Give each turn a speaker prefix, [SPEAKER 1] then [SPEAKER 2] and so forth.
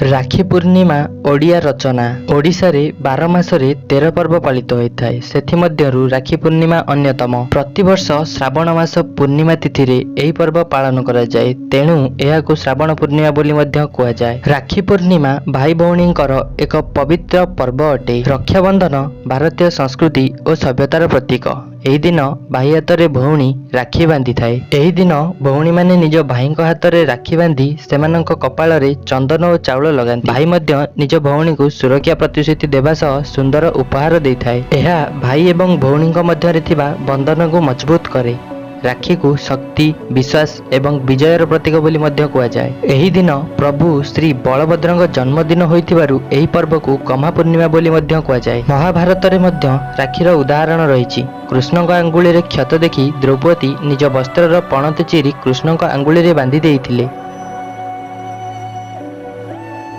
[SPEAKER 1] ରାକ୍ଷୀ ପୂର୍ଣ୍ଣିମା ଓଡ଼ିଆ ରଚନା। ଓଡ଼ିଶାରେ 12 ମାସରେ 13 ପର୍ବ ପାଳିତ ହୋଇଥାଏ। ସେଥିମଧ୍ୟରୁ ରାକ୍ଷୀ ପୂର୍ଣ୍ଣିମା ଅନ୍ୟତମ। ପ୍ରତିବର୍ଷ ଶ୍ରାବଣ ମାସ ପୂର୍ଣ୍ଣିମା ତିଥିରେ ଏହି ପର୍ବ ପାଳନ କରାଯାଏ। ତେଣୁ ଏହାକୁ ଶ୍ରାବଣ ପୂର୍ଣ୍ଣିମା ବୋଲି ମଧ୍ୟ କୁହାଯାଏ। ରାକ୍ଷୀ ପୂର୍ଣ୍ଣିମା ଭାଇ ଭଉଣୀଙ୍କର ଏକ ପବିତ୍ର ପର୍ବ ଅଟେ। ରକ୍ଷାବନ୍ଧନ ଭାରତୀୟ ସଂସ୍କୃତି ଓ ସଭ୍ୟତାର ପ୍ରତୀକ। ଏହି ଦିନ ଭାଇ ହାତରେ ଭଉଣୀ ରାକ୍ଷୀ ବାନ୍ଧିଥାଏ। ଏହି ଦିନ ଭଉଣୀମାନେ ନିଜ ଭାଇଙ୍କ ହାତରେ ରାକ୍ଷୀ ବାନ୍ଧି ସେମାନଙ୍କ କପାଳରେ ଚନ୍ଦନ ଓ ଚାଉଳ ଲଗାନ୍ତି। ଭାଇ ମଧ୍ୟ ନିଜ ଭଉଣୀକୁ ସୁରକ୍ଷା ପ୍ରତିଶ୍ରୁତି ଦେବା ସହ ସୁନ୍ଦର ଉପହାର ଦେଇଥାଏ। ଏହା ଭାଇ ଏବଂ ଭଉଣୀଙ୍କ ମଧ୍ୟରେ ଥିବା ବନ୍ଧନକୁ ମଜବୁତ କରେ। ରାକ୍ଷୀକୁ ଶକ୍ତି, ବିଶ୍ୱାସ ଏବଂ ବିଜୟର ପ୍ରତୀକ ବୋଲି ମଧ୍ୟ କୁହାଯାଏ। ଏହି ଦିନ ପ୍ରଭୁ ଶ୍ରୀ ବଳଭଦ୍ରଙ୍କ ଜନ୍ମଦିନ ହୋଇଥିବାରୁ ଏହି ପର୍ବକୁ ଗହ୍ମା ପୂର୍ଣ୍ଣିମା ବୋଲି ମଧ୍ୟ କୁହାଯାଏ। ମହାଭାରତରେ ମଧ୍ୟ ରାକ୍ଷୀର ଉଦାହରଣ ରହିଛି। କୃଷ୍ଣଙ୍କ ଆଙ୍ଗୁଳିରେ କ୍ଷତ ଦେଖି ଦ୍ରୌପଦୀ ନିଜ ବସ୍ତ୍ରର ପଣତ ଚିରି କୃଷ୍ଣଙ୍କ ଆଙ୍ଗୁଳିରେ ବାନ୍ଧି ଦେଇଥିଲେ।